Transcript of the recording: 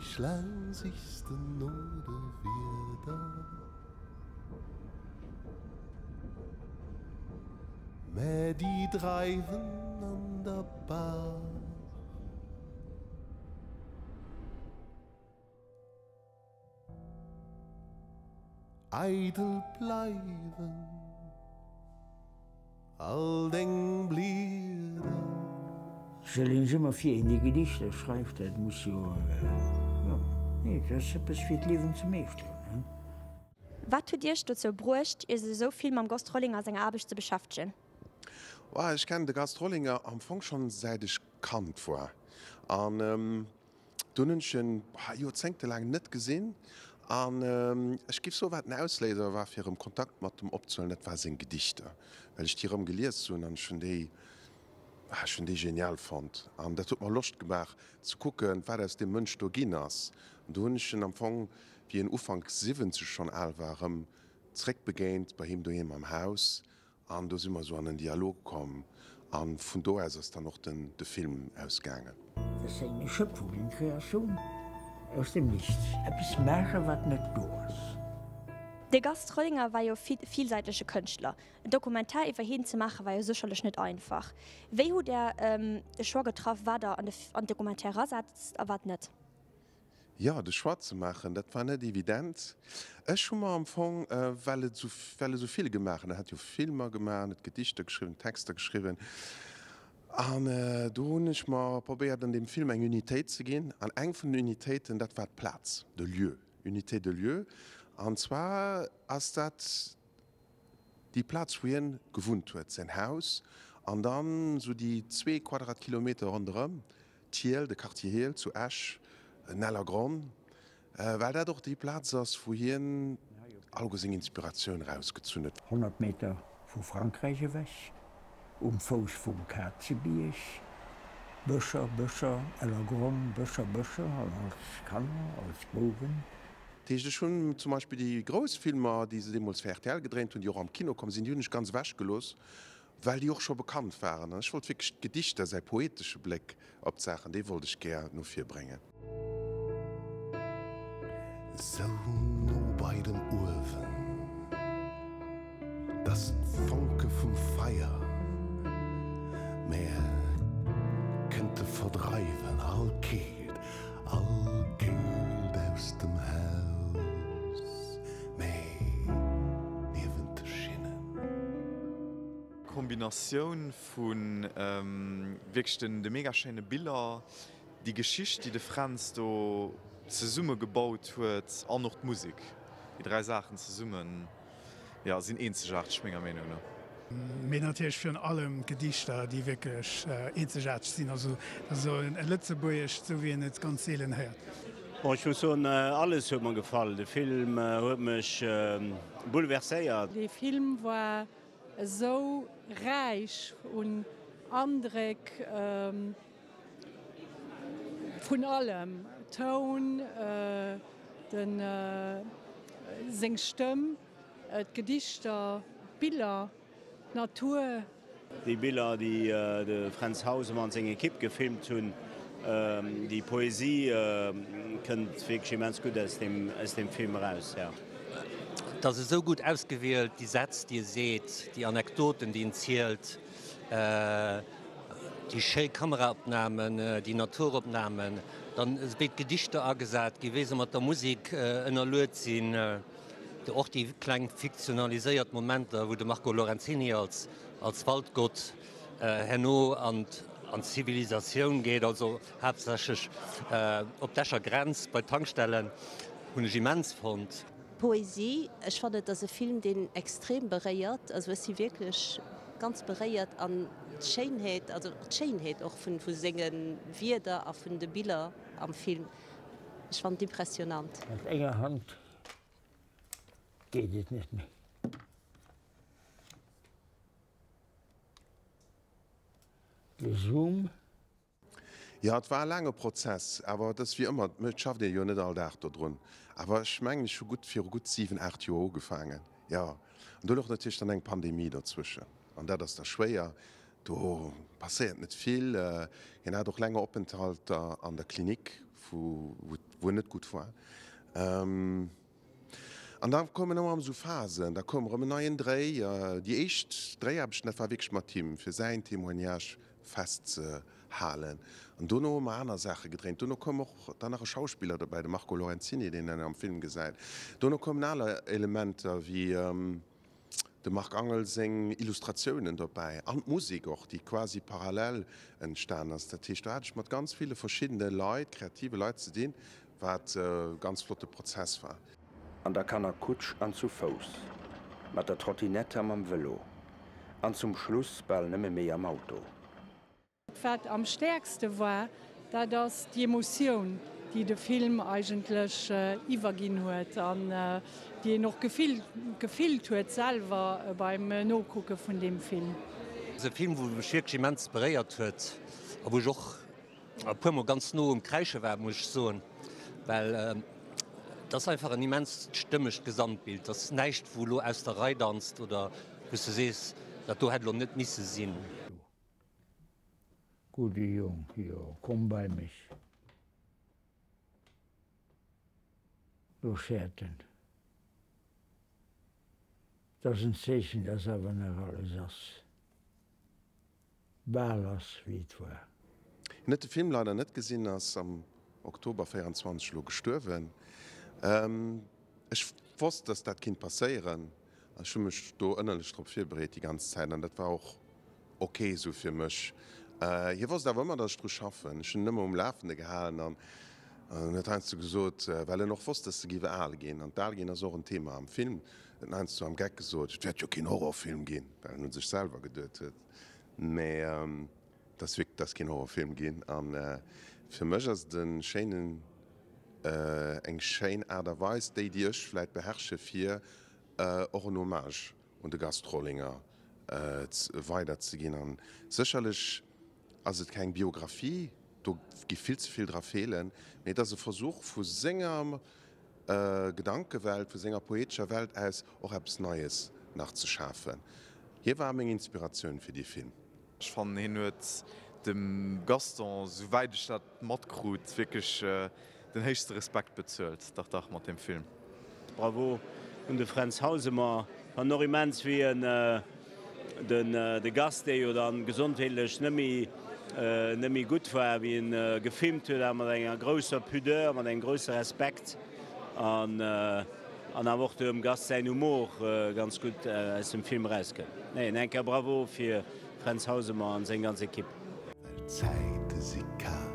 Schlaang sichs de no de Wierder, mä déi dreiwen an der Baach. Eidel bleiwen all deng Blieder. Stell een sech ëmmer vir, een dee Gedichter schreift, dat muss jo, jo, nee, dat ass eppes fir d'Liewen ze meeschteren, hein. Wat huet Iech dozou bruecht, Iech esou vill mam Gast Rollinger senger Aarbecht ze beschäftegen? Ech kennen de Gast Rollinger am Fong schonn säit ech Kand war an Dunn hunn ech en joerzéngtelaang net gesinn an ech giff soen, wat den Ausléiser war fir erëm Kontakt mat em opzehuelen, dat war seng Gedichter, well ech déi erëm gelies hunn an ech hunn déi, ech hunn déi genial fonnt an dat huet mer Loscht gemaach ze kucken, wat aus deem Mënsch do ginn ass. An do hunn ech en am Fong, wéi en Ufank 70 schonn al war, erëm zréck begéint bei him doheem am Haus An do si mer esou an en Dialog komm a vun do aus ass dann och den de Film ausgaangen. Dat ass eng Schöpfung, eng Kreatioun aus dem Nichts, eppes maachen, wat net do ass. De Gast Rollinger war jo e villsäitege Kënschtler. En Dokumentar iwwer hien ze maache war jo sécherlech net einfach. Wéi hutt Där de Choix getraff, wat Der an den Documentaire erasetzt a wat net? Jo, de Choix ze maachen, dat war net evident. Ech hu mer am Fong, well et esou, well e sou vill gemaach huet, en hat jo Filmer gemaach, en huet Gedichter geschriwwen, Texter geschriwwen, an do hunn ech mer probéiert an deem Film eng Unitéit ze ginn. An eng vun den Unitéiten, dat war d'Plaz, de Lieu, Unité de lieu. An zwar ass dat déi Plaz wou hien gewunnt huet, säin Haus, an dann esou déi zwee Quadratkilometer ronderëm, D'Hiel, de Quartier Hiel zu Esch, en Ellergronn, well dat och déi Plaz ass, wou hien alleguer seng Inspiratioun erausgezunn huet. 100 Meter vu Frankräich ewech, um Fouss vum Kazebierg, Bëscher, Bëscher, Ellergronn, Bëscher, Bëscher, an als Kanner, als Bouwen. Dat heescht, ech hunn zum Beispill déi grouss Filmer, déi se deemools fir rtl gedréint hunn, déi och am Kino komm sinn, déi hunn ech ganz ewechgelooss, well déi och scho bekannt waren. An ech wollt wierklech d'Gedichter, säi poetesche Bléck op d'Saachen, dee wollt ech gär no vir bréngen. Sou no bei dem Uewen, dass d'Fonke vum Feier mär kënnte verdreiwen all Keelt, all Keelt aus dem Haus, mee niewent de Schinnen. Kombinatioun vu wierklech de mega schéine Biller, déi Geschicht déi de Fränz do zesumme gebaut huet an och d'Musek. Déi 3 Saachen zesummen, jo, sinn eenzegaarteg menger Meenung no. Mee natierlech virun allem d'Gedichter, déi wierklech eenzegaarteg sinn. Also dat ass esou e Lëtzebuergescht, esou wéi een et ganz seelen héiert. Bon, ech muss soen, alles huet mer gefall. De Film huet mech bouleverséiert. Dee Film war esou räich un Andréck vun allem, Toun, den seng Stëmm, d'Gedichter, d'Biller, d'Natur. Déi Biller, déi de Fränz Hausemann an seng Ekipp gefilmt hunn, déi Poesie kënnt wierklech immens gutt aus deem Film eraus. Et ass esou gutt ausgewielt, déi Sätz, déi e seet, déi Anekdoten, déi en zielt, déi schéi Kameraopnamen, déi Naturopnamen, dann wéi d'Gedichter agesat ginn, wéi se mat der Musek ënnerluet sinn. Och déi kleng fiktionaliséiert Momenter, wou de Marco Lorenzini als als Waldgott herno an an d'Zivilisatioun geet, also haaptsächlech op d'Escher Grenz bei d'Tankstellen, hunn ech immens fonnt. Poesie, ech fannen et ass e Film deen extrem beréiert, also ech si wierklech ganz beréiert an d'Schéinheet, also d'Schéinheet och vun vu senge Wierder a vun de Biller am Film, ech fannen et impressionant. Mat enger Hand geet et net méi. De Zoom. Jo, et war e laange Prozess, awer et ass wéi ëmmer, et schafft ee jo net all Dag dodrun. Awer ech mengen, ech hu gutt viru gutt 7, 8 Joer ugefaangen, jo. An do louch natierlech dann eng Pandemie dozwëschen an dat ass da schwéier. Do passéiert net vill. Hien hat och länger Openthalter an der Klinik. wou en net gutt war. An da koumen ëmmer erëm esou Phasen, da koum erëm en neien Dréi. Déi éischt Dréiaarbechten, dat war wierklech mat him, fir säin Témoignage festzehalen. An dono hu mer aner Saache gedréint. Dono koum och dann nach e Schauspiller dobäi, de Marco Lorenzini, deen een am Film gesäit. Dono koumen aner Elementer wéi dem Marc Angel seng Illustratiounen dobäi an d'Musek och, déi quasi parallel entstan ass. Dat heescht, do hat ech mat ganz ville verschiddene Leit, kreative Leit ze dinn, wat e ganz flotte Prozess war. An der Kannerkutsch an zu Fouss, mat der Trottinette a mam Vëlo an zum Schluss bal nëmme méi am Auto. Wat am stäerkste war, dat ass déi Emotioun, déi de Film eigentlech iwwerginn huet an déi een och gefillt huet selwer beim Nokucke vun deem Film. Et ass e Film, wou mech wierklech immens beréiert huet a wou ech och e puer mol ganz no um Kräische war, muss ech soen, well et ass einfach en immens stëmmegt Gesamtbild. Et ass näischt, wou elo aus der Rei danzt oder wou s de sees, dat do hätt elo net misse sinn. Gudde Jong, jo, komm bei mech. Lo schäert en. 't ass en Zeechen, dass awer nach alles ass, bal ass, wéi et war. Hien huet de Film leider net gesinn, ass am Oktober 24 elo gestuerwen. Ech wosst, dass dat kinnt passéieren. Ech hu mech do ënnerlech drop virbereet déi ganz Zäit an dat war och ok esou fir mech. Hie wosst awer ëmmer, datt ech dru schaffen. Ech hunn en ëmmer um Lafende gehalen an en huet heiansdo gesot, well en och wosst, datt e géif al ginn, an d'Al ginn ass och en Thema am Film, huet en heiansdo am Geck gesot, et wäert jo keen Horrorfilm ginn, well en u sech selwer geduet huet. Mä et ass wierklech, et ass keen Horrorfilm ginn a fir mech ass et e schéinen, eng schéin Aart a Weis, déi, déi ech vläit beherrsche fir och en Hommage un de Gast Rollinger weider ze ginn. An sécherlech ass et keng Biographie, do gi vill ze vill dra feelen, mee et ass e Versuch vu senger Gedankewelt, vu senger poetescher Welt aus och eppes Neies nach ze schafen. Hie war meng Inspiratioun fir dee Film. Ech fannen hien huet dem Gaston, souwäit ech dat matkrut, wierklech den héchste Respekt bezuelt, dach dach, mat deem Film. Bravo un de Fränz Hausemer. Fannen och immens wéi en den de Gast, dee jo dann gesondheetlech net méi net méi gutt war, wéi en gefilmt huet, awer mat enger grousser Pudeur, mat engem grousse Respekt an an awer och dem Gast säin Humor ganz gutt aus dem Film erauskënnt. Neen, eng Kéier Bravo fir Fränz Hausemer an seng ganz Equipe. Well d'Zäite si kal.